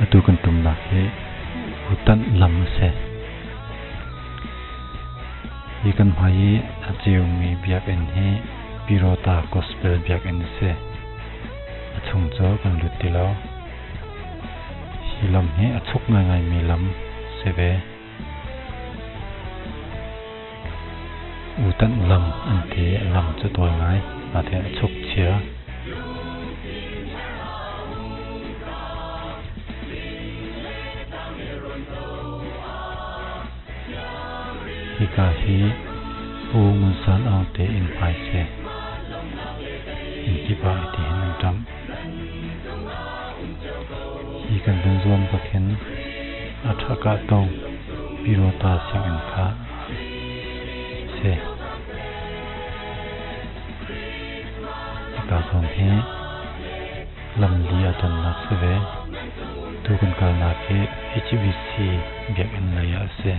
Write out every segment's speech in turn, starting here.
Atu kan tumnak hi Utanh lam a si. Hi kan hmai i a ceumi biakinn hi Pirota Gospel Biakinn a si. A chung cu kan lut ti lo. Hi lam hi a chuk ngaingaimi lam si ve. Utanh lam an ti. A lam cu tawi ngai. Natein a chuk chia. Hika hi Pu Ngun San Aung te inn hmai si. Inn kip ah hitihin an ṭamh. Hi kan vun zuam bak hin a ṭhakah tong Pirota sianginn kha si. Hika zawn hi lamli a tonnak si ve. Tu kan kalnak hi HBC biakinn lei ah a si.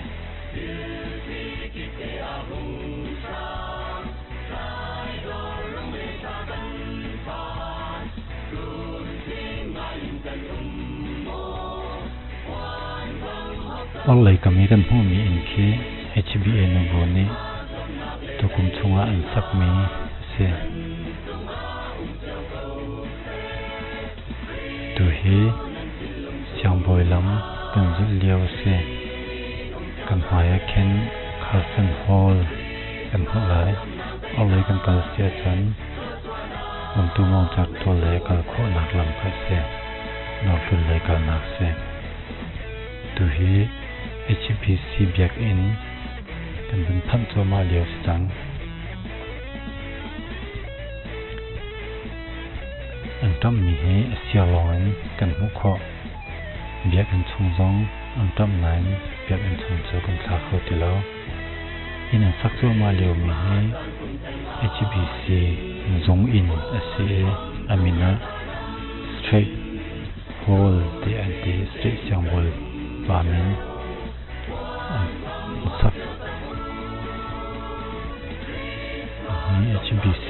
Orhlei kam i kan hmuhmi inn khi HBA nubu nih tukum chungah an sakmi a si. Tuhi Siangbawi lam kan zulh lio a si. Kan hmai ah khin Carson Hall kan hmuh lai. Orhlei kan kal si ahcun Umtu mawngcak tual lei a kal khawhnak lam kha a si. Norhlun lei kalnak a si. Tuhi HBC biakinn kan vun phanh cuahmah lio a si cang. An ṭamhmi hi a siar lawngin kan hmuh khawh. Biakinn chung zong an ṭamh nain biakinn chung cu kan thla kho ti lo. Inn an sak cuahmah liomi hi HBC zung inn a si i a min ah Strait Hall tiah an ti. Strait Siangbawi pa min an sak. Hi HBC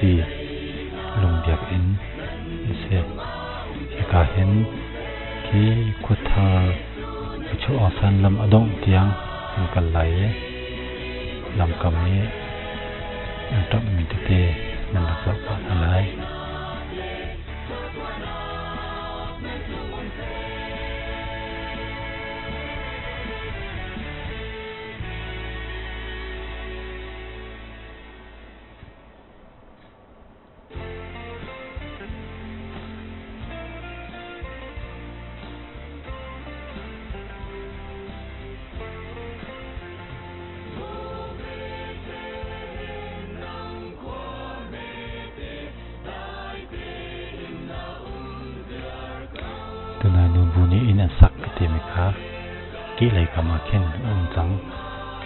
lungbiakinn a si. Hika hin khi khuathar Khuachuah Aung lam a dongh tiang an kal lai i lamkam i an ṭamhmi tete nan rak zoh pah hna lai. Tunai nubu nih inn an sak ka timi kha kehlei kam ah khin a um cang.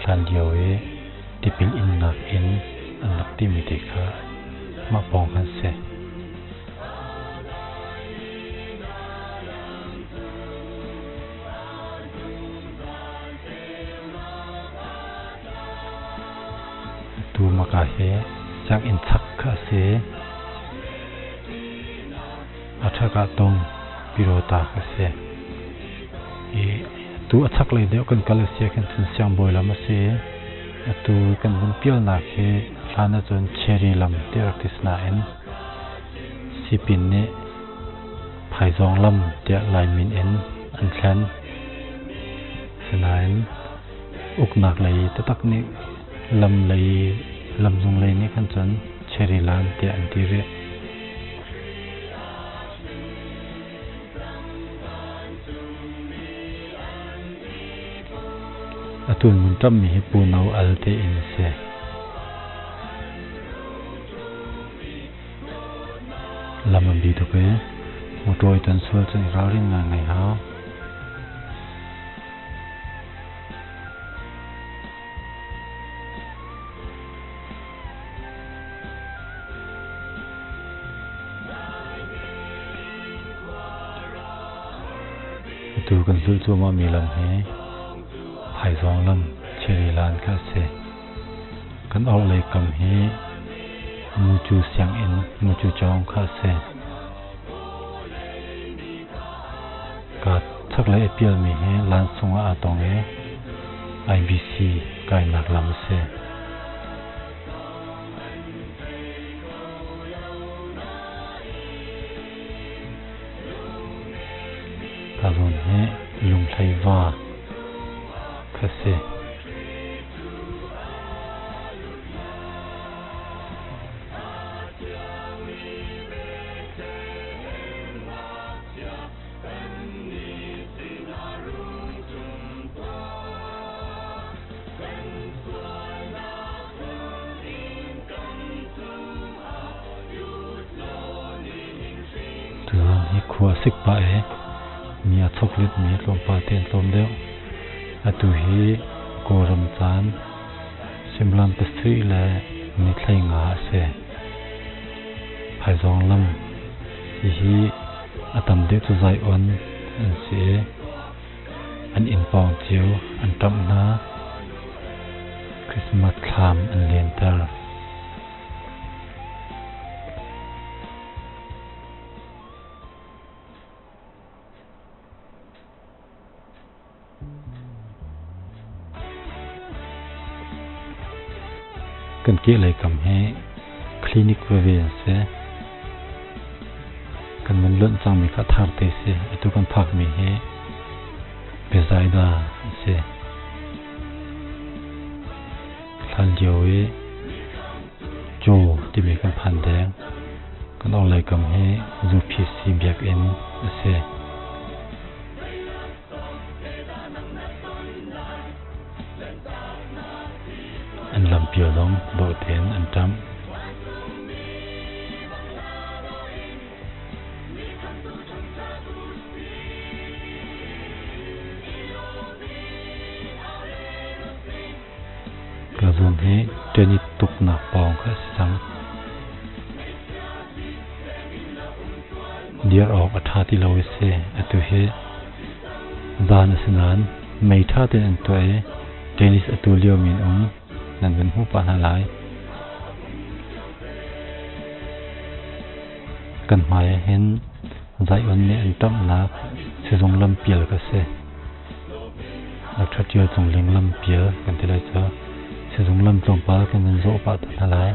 Hlan lio i tipil innak inn an rak timi te kha mah pawng khan si. Atu maka hi sianginn chak kha a si. A ṭhak ah tong pirota kha a si. I atu a chaklei deuh kan kal a si ahkhin cun siangbawi lam a si i atu kan vun pialnak hi hlan ahcun cherry lam ti a rak ti si nain sipin nih phaizawng lam tiah Lai min in an thlen. Asinain uknak lei taktak nih lam lei lamzung lei nih khan cun cherry lam tiah an ti rih. Atu an vun ṭamhmi hi Pu No Al te inn a si. Lam an bi tuk i motor i ton sual cun i ralrin ngaingai hau. Atu kan zulh cuahmahmi lam hi Phaizawng lam Cherry Lan kha a si. Kan orhlei kam hi Mucu sianginn Mucu cawng kha a si. Ka Chaklei a pialmi hi lansung ah aa tong i IBC kainak lam a si. Ka zawn hi Lunghlei va kha si. Tuzaan hi khua a sik pah i mi a chokletmi tlawmpal te an tlawm deuh. Atu hi Kawlram caan suimilam pasarih le ni 15 a si. Phaizawng lam hihi a tam deuh cu Zion an si i an inn pawng cio an ṭamh hna. Christmas thlam an lenter. Kan kehlei kam hi clinic veve an si. Kan van lonh cangmi kha thar te si. Atu kan phakmi hi Bethsaida an si. Hlan lio i Caw timi kan phan deng. Kan orhlei kam hi UPC biakinn a si. An lampial zong dawh tein an ṭamh. Ka zawn hi ṭenit tuknak pawng kha a si cang. Dir awk a ṭha ti lo i si. Atu hi zan a si nain mei ṭha tein an tuah i tennis a tu liomi an um. Nan van hmuh pah hna lai. Kan hmai ah hin Zion nih an ṭamhnak sizung lampial ka si. Dr. Ṭial Cung Ling lampial kan ti lai cu. Sizung lam tlawmpal kan van zawh pah te hna lai.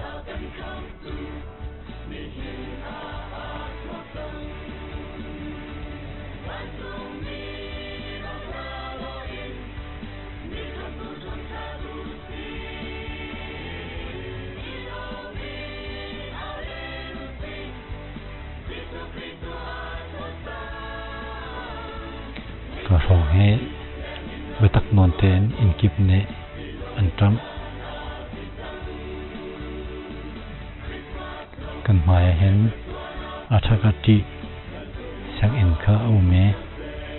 Ka hrawng hi biatak nawn tein inn kip nih an ṭamh. Kan hmai ah hin Athakati sianginn kha a um i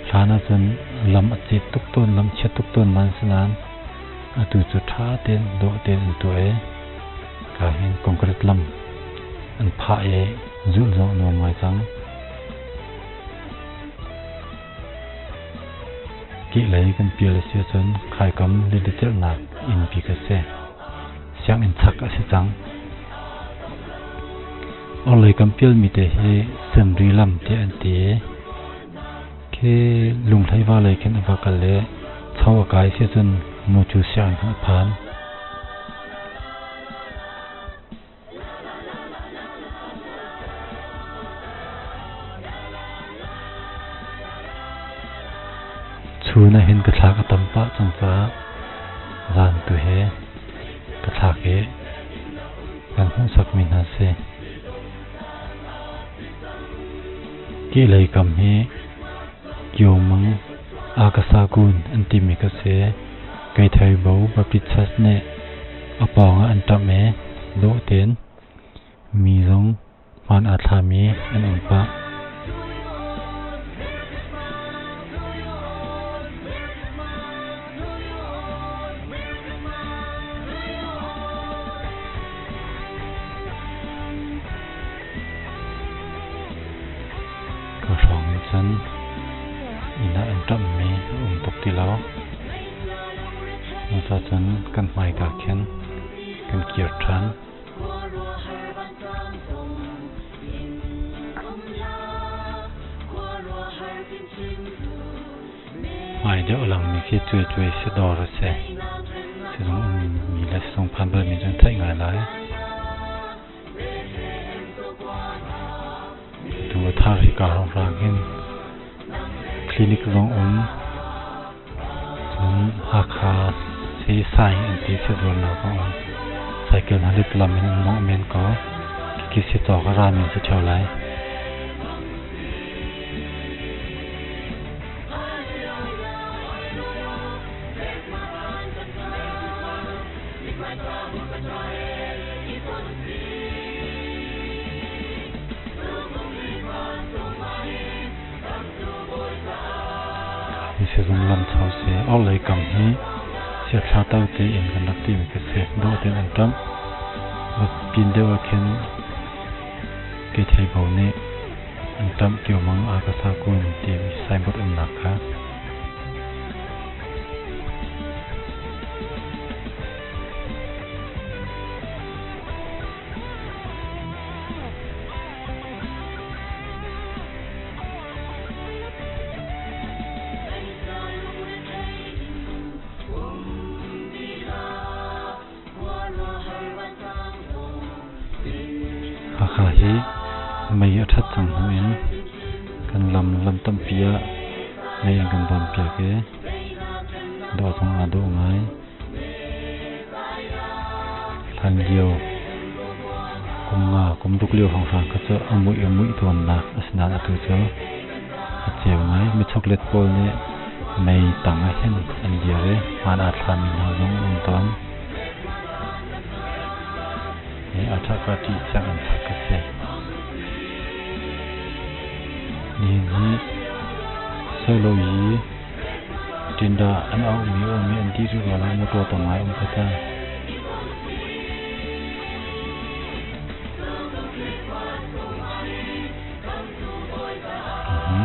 hlan ahcun lam a cet tuk tawn, lam chiat tuk tawn nain sinain atu cu ṭha tein dawh tein an tuah i ka hin concrete lam an phah i zulh zong a nuam ngai cang. Kehlei kan pial a si ahcun khaikam lentecelhnak innpi kha a si. Sianginn chak a si cang. Orhlei kam pialmi te hi Senri lam tiah an ti i khi Lunghlei va lei khin a va kal i cho a kai si ahcun Mucu sianginn khan a phan. Chun ah hin ka thlak a tam pah cang caah zan tu he ka thlak i kan hmuhsakmi hna si. Kehlei kam hi Kyomang Akasagun an timi ka si. Keitheibo Baptist Church nih a pawng ah an ṭamh i dawh tein mi zong hmaan aa thlami an um pah. Ka hrawng in cun inn ah an ṭamhmi a um tuk ti lo. Cucaah kan hmaika khin kan kir ṭhan. deuh a langmi khi Cuai si dawr a si. Sizung ummi le sizung phan balmi cu an theih ngai lai. Tu a thar hika hrawnghrang hin clinic zong um. Cun Hakha sii-sai an ti sizuarnak zong um. Cycle hna lit lam in an mawngh men ko. Khikhi si cawk a rami an si ṭheo lai. Hi sizung lam cho si. Orhlei kam hi siathla to tein kan rak timi khi si. Dawh tein an ṭamh. Va pin deuh ah khin keithei bo nih an ṭamh tiomang a ka sa kun timi signboard umnak kha. Hakha hi mei a ṭhat cang hnu in kan lam lam tampi ah mei an kan vawnpiak i dawh zong aa dawh ngai. Hlanlio kum nga kum ruk lio hrawnghrang kha cu a muih a muih tawnnak asinain atu cu a ceu ngai. Michoklet pawl nih mei tang ah hin an dir i hmaan aa thlami hna zong an um tawn. Hi a ṭhaka ṭih sianginn chak a si. Nihin hi solo yi Tindah an auhmi a um i an dih rih rua lo. Motor tam ngai a um kha ta.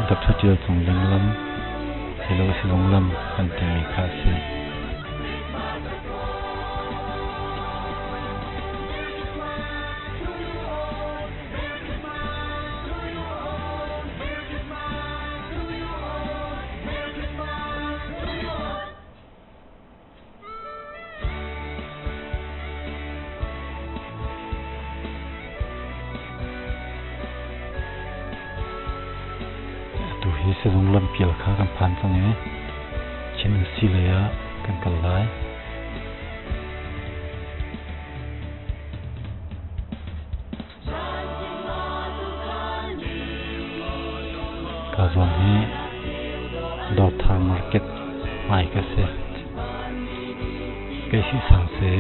Dr. Ṭial Cung Ling lam, silo Silung lam kan timi kha a si. Atu hi sizung lampial kha kan phan cang i Chin si lei ah kan kal lai. Ka zawn hi Dawrthar Market hmai ka si. Keisih sang si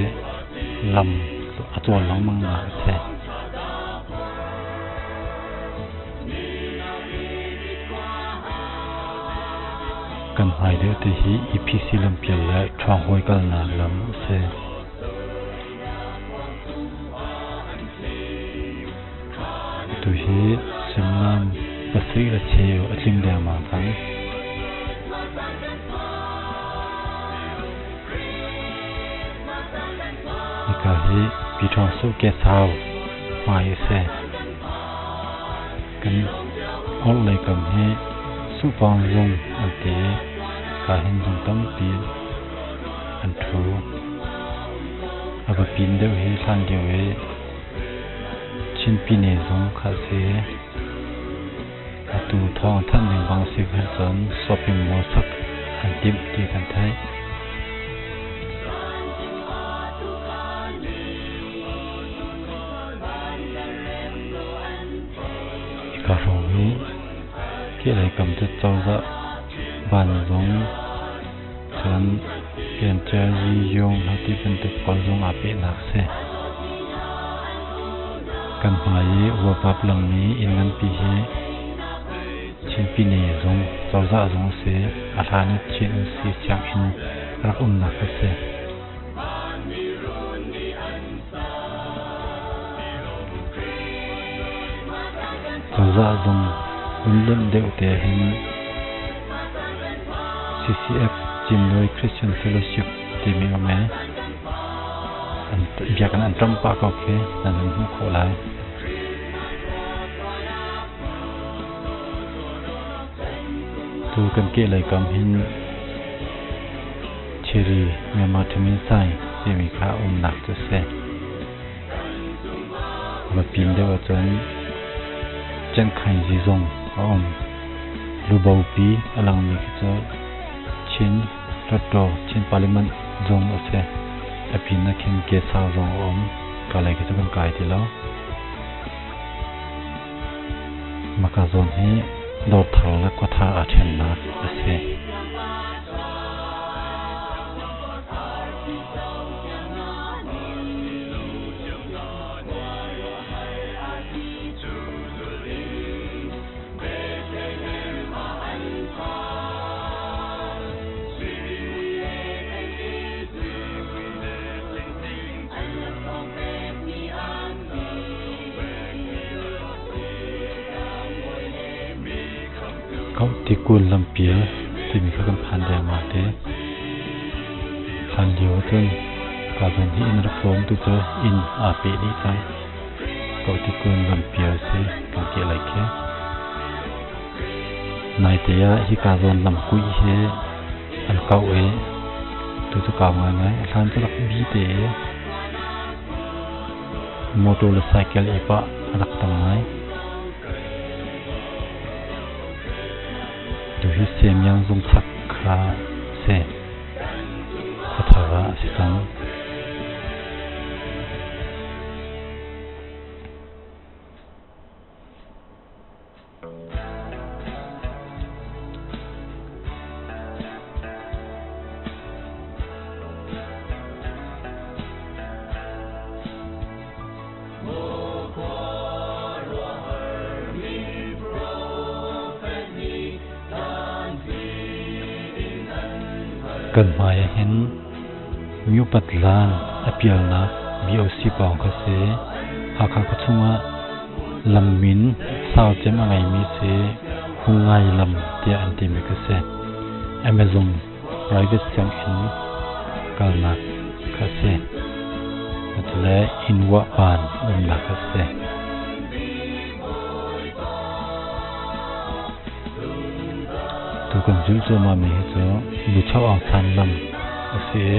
lam a cawl lengmang nak a si. Kan hmai deuh te hi EPC lampial le Ṭhuanghawi kalnak lam a si. Atu hi suimilam pasarih le cheu a tling dengmang cang. Hika hi Pyithawngsuh Guest House hmai a si. Kan orhlei kam hi Suhpawng zung an ti i ka hin zung tampi an ṭhu. A va pin deuh hi hlan lio i Chin Pyine zung kha a si. Atu thawng thanh ning bang si khan cun shopping mall sak an timh ti kan theih. Hika hrawng hi kehlei kam cu cozah vanzung Cun Piancer Yung hna ti bantuk pawl zong aa pehnak a si. Kan hmai i uapap langmi inn nganpi hi Chin Pyine zung, cozah zung a si. A hlan i Chin Unsi sianginn rak umnak a si. Cozah zung vun lonh deuh te hin CCF Chinloi Christian Fellowship timi um i biakinn an ṭamh pah ko khi nan hun hmuh khawh lai. Tu kan kehlei kam hin Bakery Myanmar Thamin Sai timi kha a umnak cu a si. Va pin deuh ahcun Ciankhainzi zong a um. Lubopi a langmi khi cu Chin Hluttaw Chin Parliament zung a si. A pin ah khin Gesau zong a um. Ka lei khi cu kan kai ti lo. Maka zawn hi dawrthar le khuathar aa ṭhennak a si. Tikulh lampial timi kha kan phan dengmang te. Hlan lio ahcun ka zawn hi inn rak tlawm tu cu inn aa peh dih cang. Ko tikulh lampial si kan ti lai khi. Naite ah hika zawn lamkuih hi an kauh i tu cu kau ngaingai. A hlan cu rak bi te i motor le cycle i pah a rak tam ngai. Tu hi Semyang zungchak kha si. Khuathar ah a si cang. Kan hmai ah hin miupat laan a pialnak BOC pawng kha si. Hakha khua chungah lam min sau cem a ngeimi si Hungai lam tiah an timi kha si. Amazon private sianginn kalnak kha a si. Cule Inwah pan umnak kha a si. Tu kan zulh cuahmahmi hi cu Buchoh Aung San lam a si i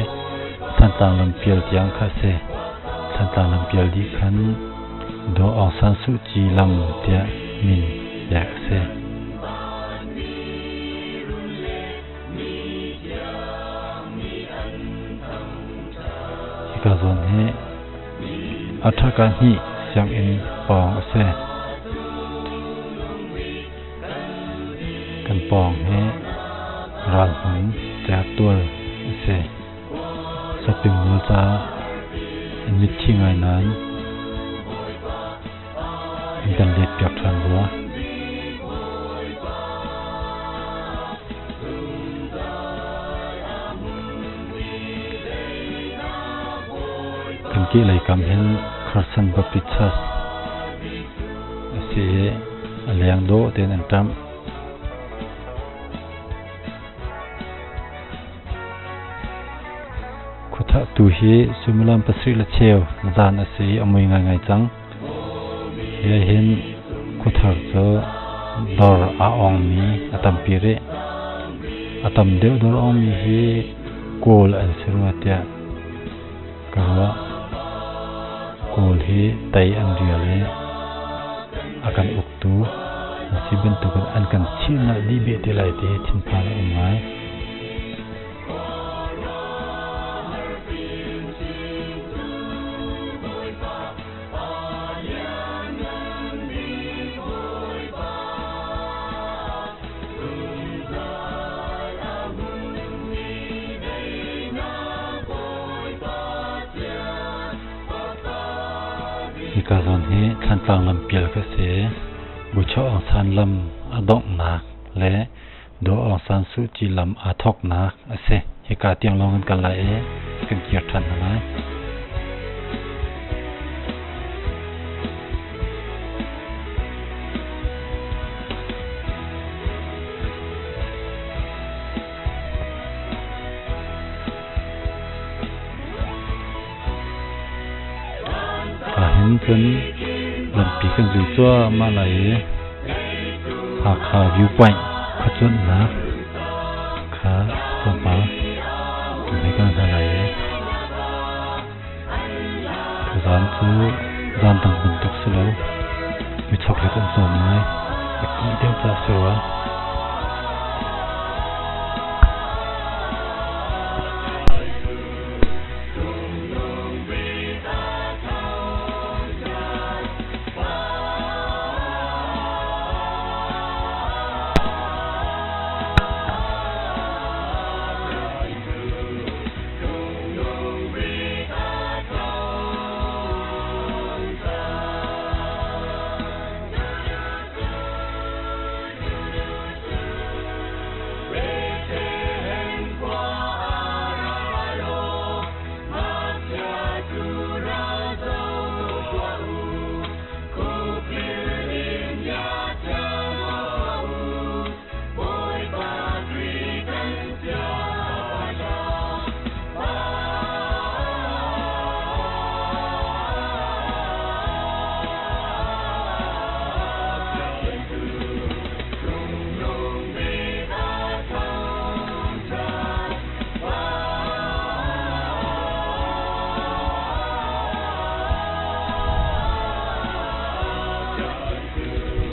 Thantlang lam pial tiang kha a si. Thantlang lam pial dih khan Daw Aung San Suh Kyi lam tiah min pek a si. Hika zawn hi Athaka hnih sianginn pawng a si. Kan pawng hi ralhmun certual a si. Shopping mall caah an mitthi ngai nain an kan let piak ṭhan rua. Kan kehlei kam hin Carson Baptist Church a si i a leng dawh tein an ṭamh. Khuathahtu hi suimilam pasarih le cheu zan a si i a mui ngaingai cang. Hi ahhin khuathar cu dawr aa ongmi a tampi rih. A tam deuh dawr ongmi hi Kawl an si rua tiah ka ruah. Kawl hi tei an rial i a kan uktu an si bantukin an kan chilhnalh dih beh te lai ti hi thinphan a um ngai. Hika zawn hi Thlantlang lampial ka si. Buchoh Aung San lam a donghnak le Daw Aung San Suu Kyi lam aa thawknak a si. Hika tiang lawng kan kal lai i kan kir ṭhan hna lai. Ahhin cun lampi kan zul cuahmah lai i Hakha viewpoint khuacuanhnak kha tlawmpal. Kan hei kal hna lai i tuzaan cu zaan dang bantuk si lo. Mi choklet an tlawm ngai. A kih deuh caah si rua.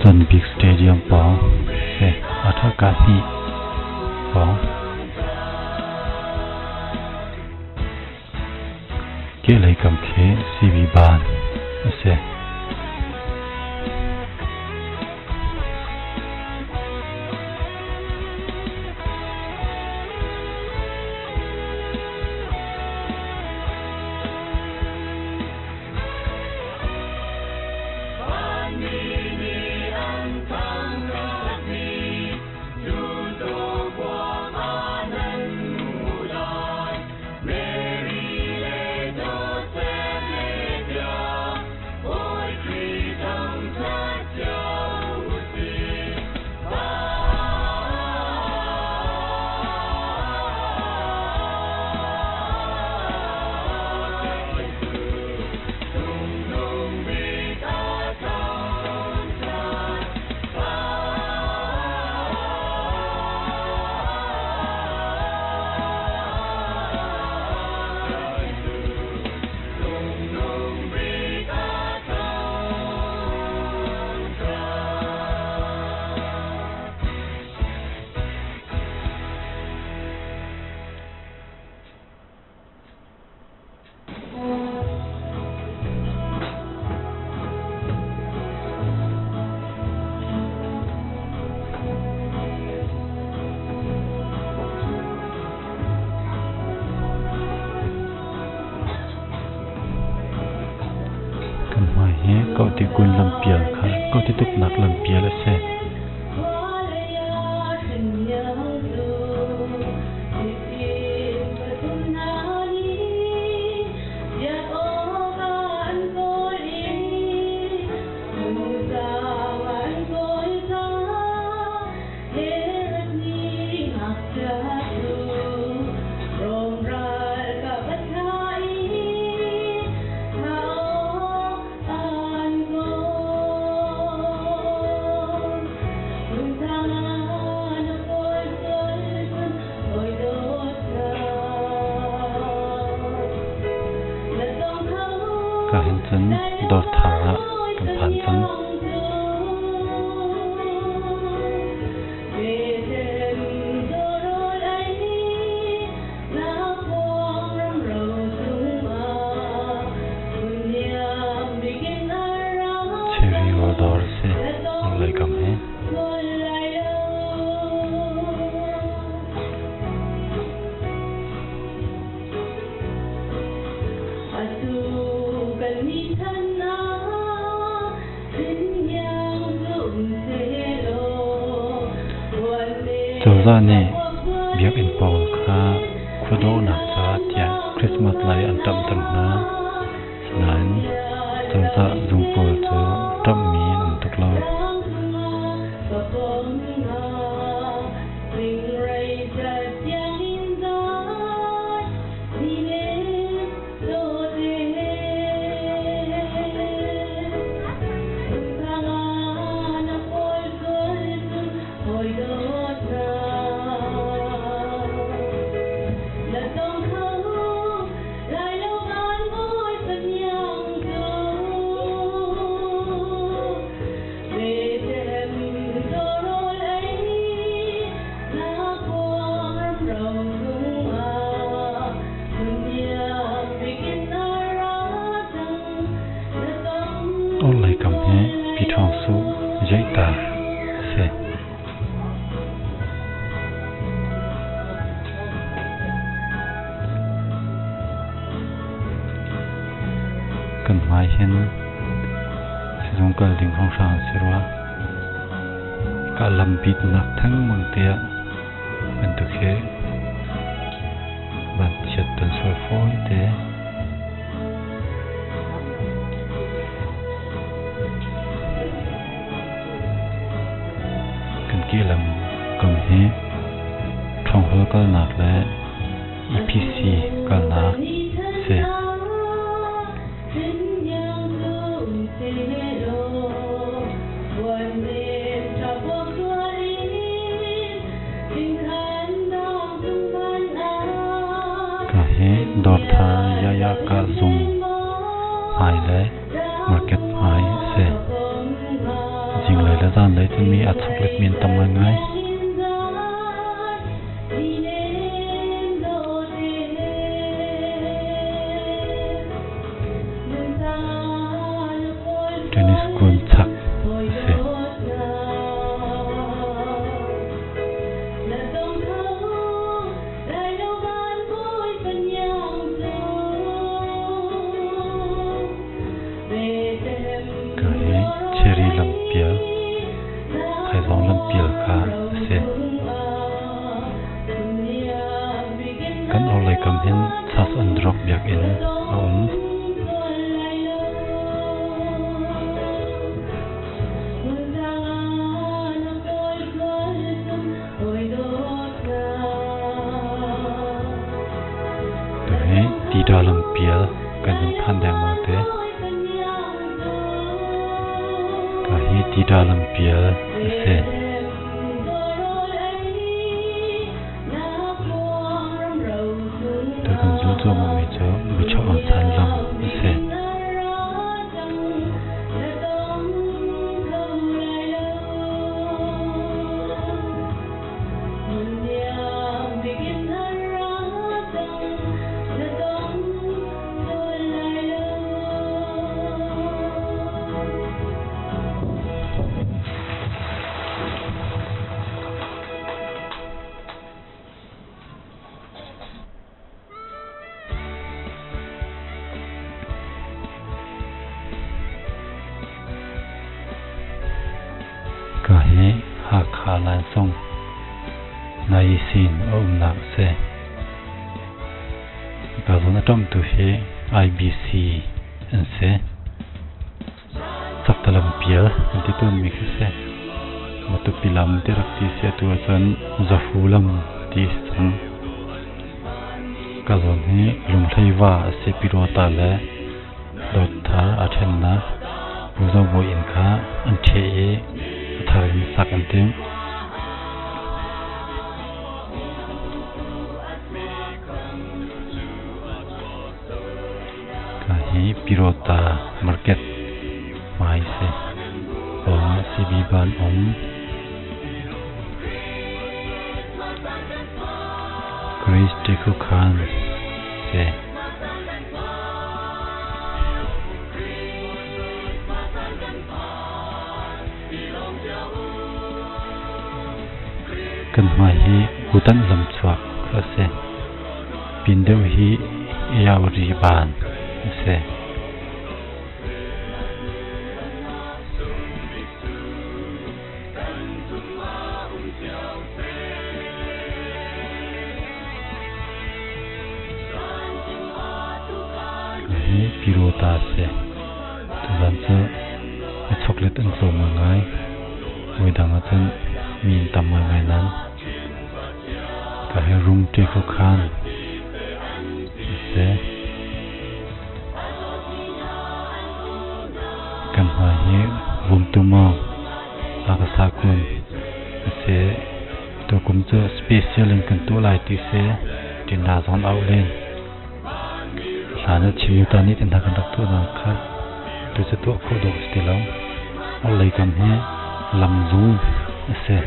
Cun big stadium pawng si a ṭha hnih pawng. Kehlei kam khi CB ban a si. Kan hmai hi Kohti kun lampial kha Kohti tuknak lampial a si. Ka hin cun dawrthar ah kan phan cang. Cherry rawl dawr a si. Orhlei kam hi. Cozah nih biakinn pawl kha khuadawhnak ca tiah Christmas lai an ṭamhter hna. Asinain cozah zung pawl cu ṭamhmi an um tuk lo. hin sizung kal ding hrawnghrang a si rua. Ka lam bitnak thengmang te ah bantuk hi vanchiat ton sual fawi te. Kan kehlam kam hi ṭhawnghawl kalnak le EPC kalnak a si. Ka hi dawrthar Yaya Kah zung hmai le market hmai a si. Zinglei le zanlei cun mi aa choklet mi an tam ngaingai. Tennis kun chak a si. Ka hi cherry lampial, thaizawng lampial kha a si. Kan orhlei kam hin Chas an Rock biakinn a um. Tuhi Tida lampial kan hun phan dengmang te. Ka hi Tida lampial a si. Tu kan zulh cuahmahmi cu Buchok Aung San lam a si. Ka hi Hakha Lansung Naisin a umnak a si. Ka zawn a ṭamtu hi IBC an si. Saktalam pial kan ti tawnmi khi si. Matupi lam ti rak ti si atu ahcun Zafu lam ti si cang. Ka zawn hi Lunghlei va a si Pyidawta le Dawtthar aa ṭhennak Pu Zo Bawi inn kha an ṭheh i a thar in sak an timh. Ka hi Pyidawta market hmai si. Pawngah CB ban um. Grace Tikhu-khan si. Kan hmai hi Bhutan lamchuak a si. Pin deuh hi Ayawari ban a si. Hi Pirota a si. Tuzan cu a choklet an tlawm ngaingai. Voidang ahcun mi an tam ngaingai nain ka hi rum ṭe kho khan a si. Kan hmai hi vumtu maw a kun a si. Tukum cu special in kan tuah lai ti si. Ṭinra zong an auh len. Hlan ah Chin ta nih hna kan rak tuah hna kha tu cu tuah khawh dawh a si ti lo. Orhlei kam hi lamzung a si.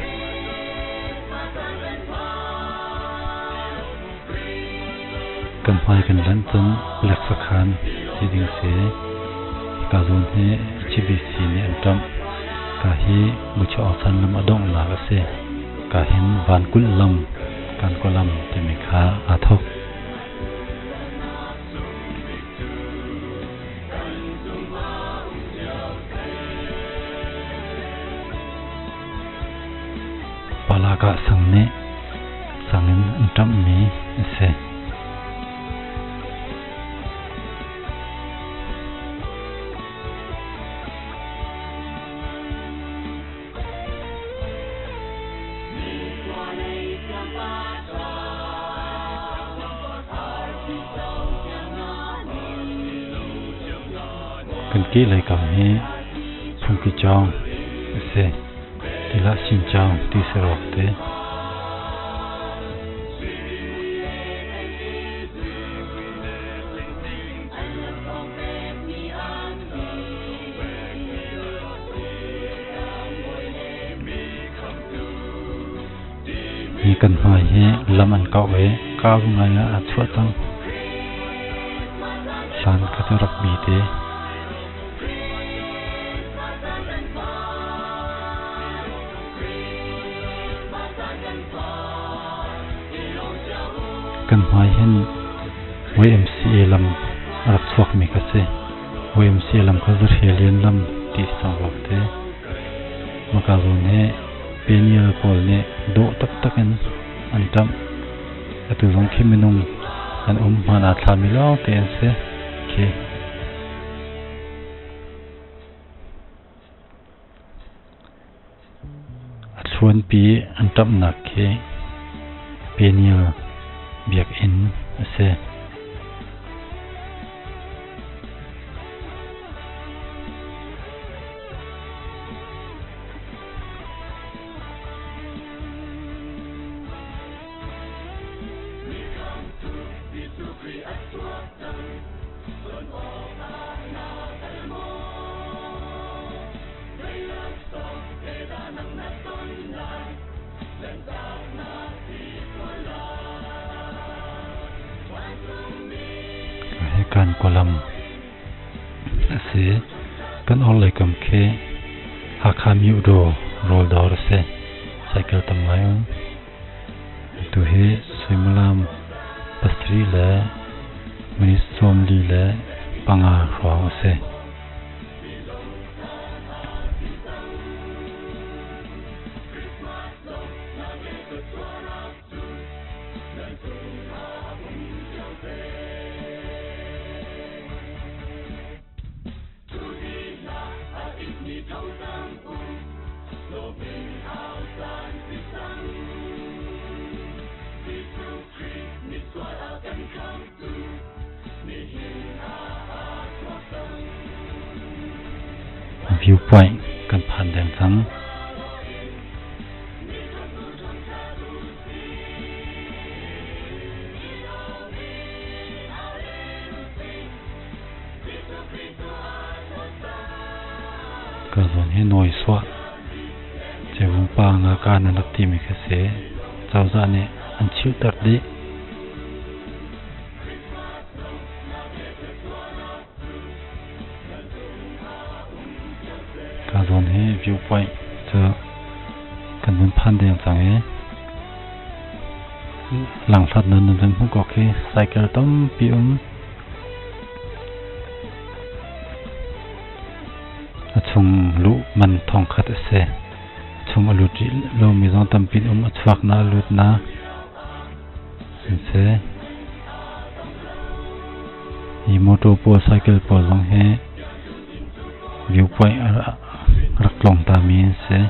Kan hmai kan lanh cun palek sakhan si ding si. Hika zawn hi HBC nih an ṭamh. Ka hi Buchoh Aung San lam a donghnak a si. Ka hin Vankulh lam, Kankaw lam timi kha aa thawk. Palakah sang nih sang in an ṭamhmi a si. Kan kehlei kam hi phungki cawng a si. Tilah sincang ti sarawk te. Hi kan hmai hi lam an kauh i kau ngai ah aa chuah cang. Hlan kha cu rak bi te. Kan hmai hin YMCA lam a rak chuakmi kha si. YMCA lam kha Zahrialian lam ti si cang rua te. Maka zawn hi Peniel pawl nih dawh taktak in an ṭamh. Atu zong khi minung an um hmaan aa thlami lawngte an si. Khi. A thluanpi an ṭamhnak khi Peniel biakinn a si. Hi kan kawlam a si. Kan orhlei kam khi Hakha Myuhdaw rawl dawr a si. Cycle tam ngai um. Tu hi suimilam pasarih le minute 45 hrawng a si. Viewpoint kan phan deng cang. Ka zawn hi nawi suah. Cevung pa nga ka nan rak timi kha si. Cozah nih an chilhter dih. Ka zawn hi viewpoint cu kan vun phan deng cang i langhlat nan nan van hmuh ko khi cycle tampi um. A chung luh man thongkhat a si. A chung a lut rih lomi zong tampi an um. A chuak na a lut na an si. Hi motor pawl cycle pawl zong hi viewpoint a rak tlawng tami an si.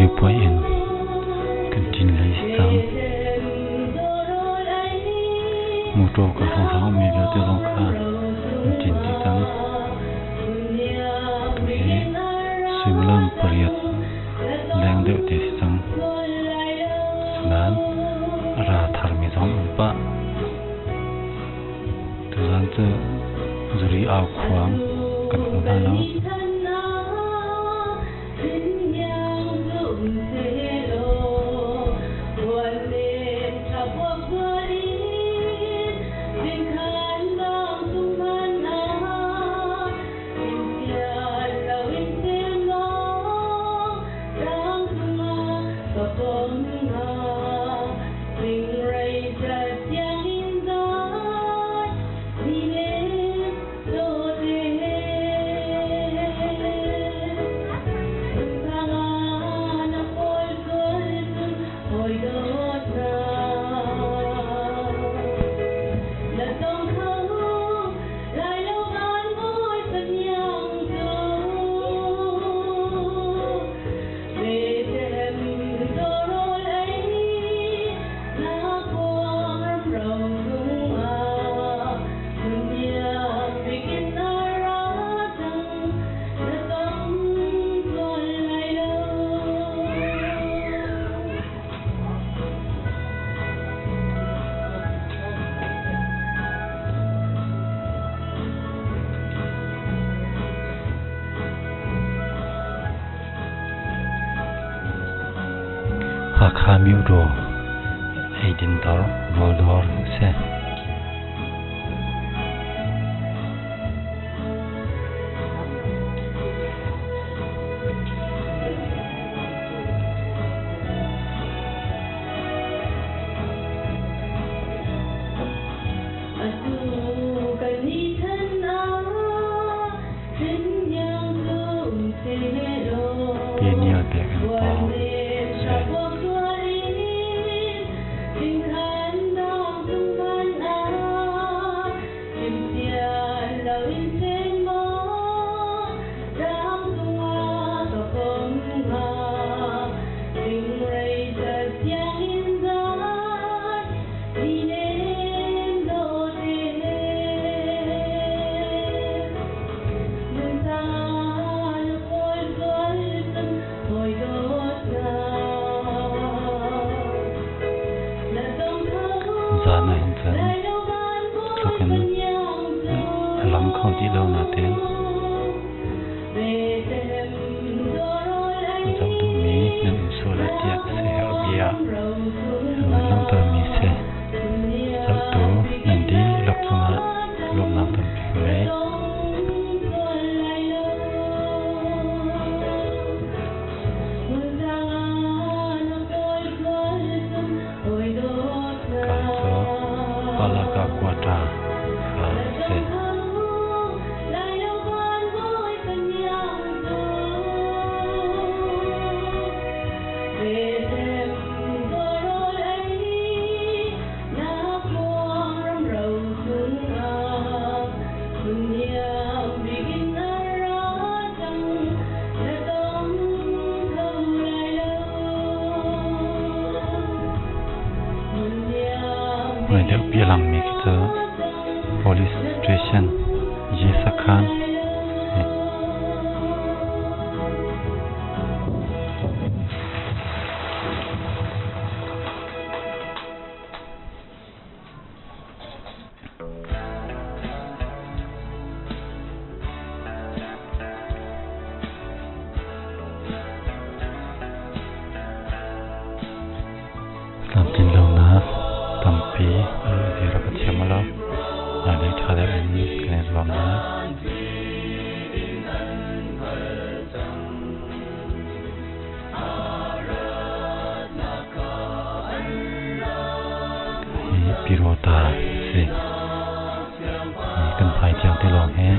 Camipuai in kan ṭin lei si cang. Motor ka hrawnghrang ummi vialte zong kha an ṭin dih cang. Tuhi suimilam pariat leng deuh te si cang. Asinain a ra tharmi zong an um pah. Tuzaan cu zuri au khuang kan hmu hna lo. Hakha Myodaw eidin dawr rawl dawr a si. Peniel biakinn pawng si. Zan ah hin cun tluk in a lang kho dih lo nain a zoh duhmi nan um sual ah tiah siaherh bia an van langhtermi si. Zohtu nan dihlak cungah lawmhnak tampi ka ngei. Kai cu Palaka Quarter kha a si. Nai deuh pi a langmi khi cu Police Station Yesakhan Tlamtlinlonak tampi a ruahzia rak ka thiam lo. Hmailei ṭha deuh in kan i zuam lai. Hi Pirota si. Kan phai tiang te lawng hi